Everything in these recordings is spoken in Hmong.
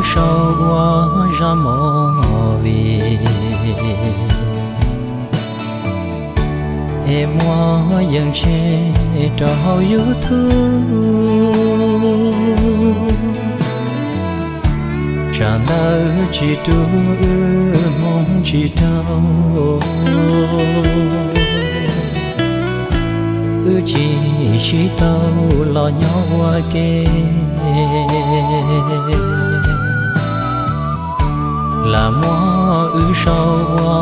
Sau ua zaj movie es muab yees tseg rau hauv YouTube. Tsam ntawd tsis rub wb hmoov tsis rau, wb tsis sib tau los nyob ua ke. Lam muab wb sau ua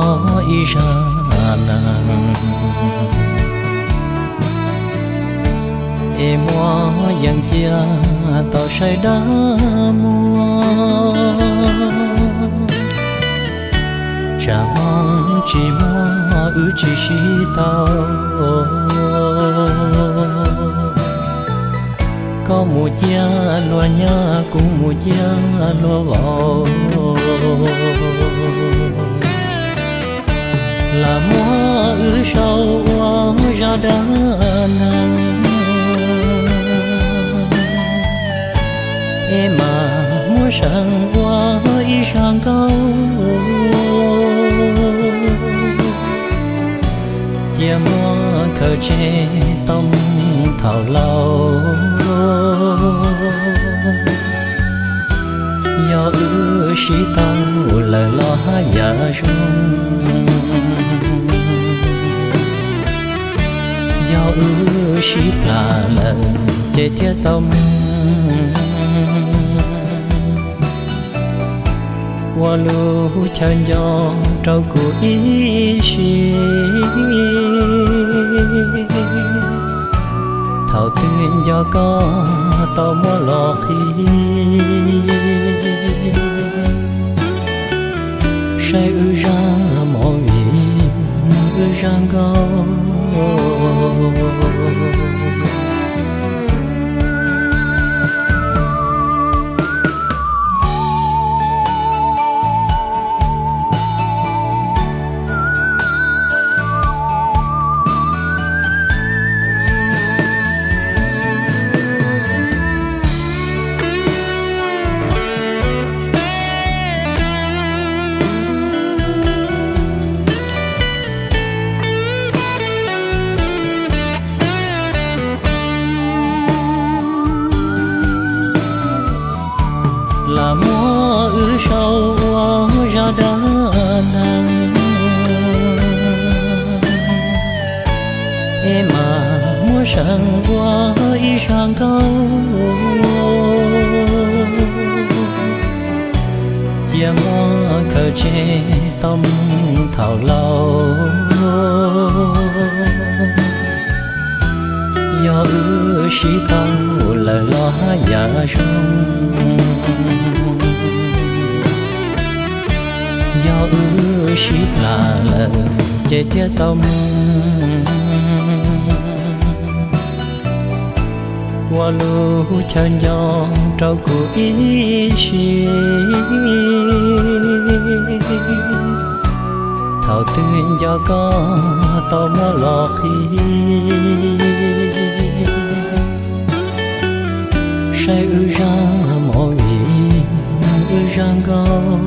ib zaj neeg es muab yees cia tau saib dab muag. Tsam hmoov tsis muaj wb tsis sib tau, koj mus ciaj luag nyab kuv mus ciaj luag vauv. Lam muab wb sau ua zaj dab neeg es mam muab seev ua ib zaj nkauj. Cia muab khaws tseg tau mus thaum laus, yog wb sib tau lawm los haj yam zoo. Yog wb sib plam lawm ces thiaj tau mus ua lub chaw nco rau kuv ib sim. Thaum twg nco koj tau muab los qhib, saib wb zaj movie, wb zaj nkauj. Lam muab wb sau ua zaj dab neeg es mam muab seev ua ib zaj nkauj. Cia muab khaws tseg tau mus thaum laus, yog wb sib tau lawm los haj yam zoo. Yog wb sib plam lawm ces thiaj tau mus ua lub chaw nco rau kuv ib sim. Thaum twg nco koj tau muab los qhib, saib wb zaj movie, wb zaj nkauj.